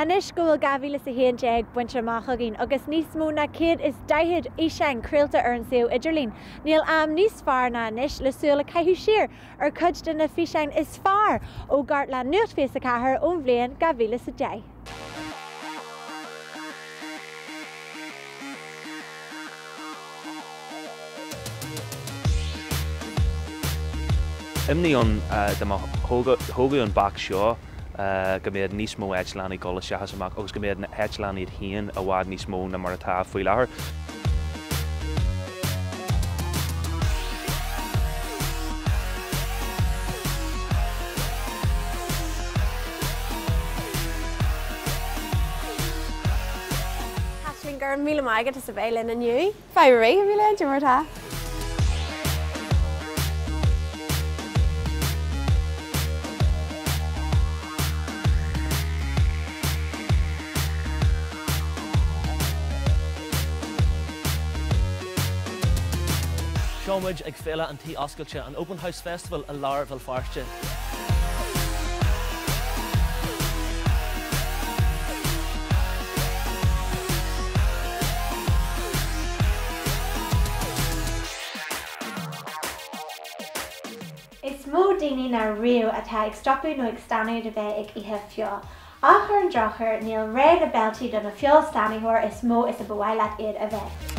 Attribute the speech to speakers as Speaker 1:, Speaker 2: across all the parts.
Speaker 1: Anois go bhfuil 2011 bainte amach againn agus níos mó ná 140 fhíseán craolta ar an suíomh idirlín, níl am níos fearr ná anois le súil a chaitheamh siar ar chuid de na físeáin is fearr ó gcartlann Nuacht 24 ón bhliain 2010.
Speaker 2: Imní ann dá mba thógadh an bac seo go mbeadh níos mó eitleán ag dul isteach is amach agus go mbeadh na heitleáin iad féin i bhfad níos mó ná mar atá faoi láthair.
Speaker 1: Caitlín, go raibh míle maith agat as a bheith linn inniu.
Speaker 3: Fadhb ar bith, a bhí le, mar atá.
Speaker 4: Seo muid ag Féile an Tí Oscailte, an Open House Festival i lár Bhéal Feirste.
Speaker 1: Is mó daoine ná riamh atá ag stopadh nó ag stánadh de bheith ag ithe feoil. Ach ar an drochuair, níl rogha na beiltí do na feoilstánaitheoir is mó is a ba mhaith leat iad a bheith.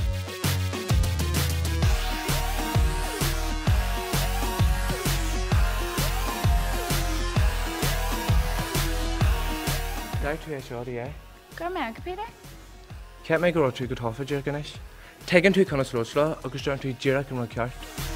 Speaker 5: Deir tú é seo, yeah?
Speaker 3: Go raibh maith agat, Peter.
Speaker 5: Cheap mé go raibh tú go tofa díreach anois. Tuigeann tú conas labhairt leo agus deireann tú díreach an rud ceart.